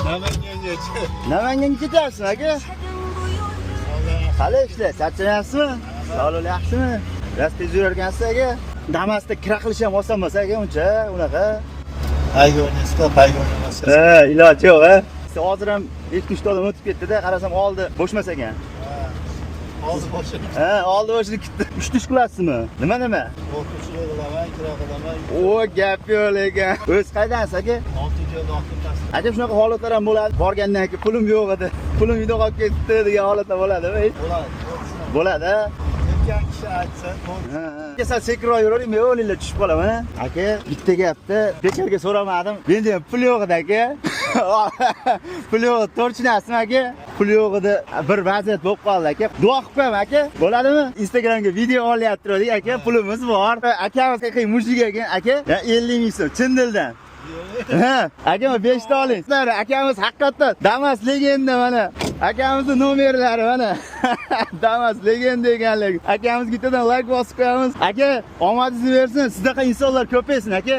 Namangangacha. Namanganga ketyapsizmi, aka? Qalay ishlar? Charchamayapsizmi? Sog'liq yaxshimi? Rost tez yurarkansiz, aka. Damasda kira qilish ham oson emas, aka, uncha unaqa. Payga o'ynasizlar, payga o'ynamassiz. Ha, iloji yo'q, ha. Hozir ham 2-3 ta odam o'tib ketdi-da, qarasam oldi bo'shmas ekan. Hozir boshini Ha, oldi boshini kutdi. 3 ish qilasizmi? Nima nima? o'quvchilik qilaman, kira qilaman. O, gap yo'q lekin. O'z qaydansiz, aka? Oltinchi yo'l pastda. Aka, shunaqa holatlar ham bo'ladi. Borgandan keyin pulim yo'q edi. Pulim uyda qolib ketdi degan holatlar bo'ladimi? Bo'ladi. Bo'ladi, ha? Ketgan kishi aytsa, to'g'ri. Ha, ha. Aka, sal sekinroq yuravering, men o'linglar tushib qolaman, ha? Aka, bitta gapda bekorga so'ramadim. Menda ham pul yo'q edi, aka. Pul yo'q edi, to'g'ri tushunasizmi, aka? Pul yo'q edi, bir vaziyat bo'lib qoldi, aka. Duo qilib qo'yaman, aka. Bo'ladimi? Instagramga video olyapti turdik, aka, pulimiz bor. Akamiz qanday мужик ekan, aka. Ya 50 ming so'm, chin dildan. Ha, aka, 5 ta oling. Sizlar akamiz haqiqatdan Damas легенда mana. Akamizni nomerlari mana. Damas легенда ekanligi. Akamizga bittadan like bosib qo'yamiz. Aka, omadingizni bersin. Sizdaqa insonlar ko'paysin, aka.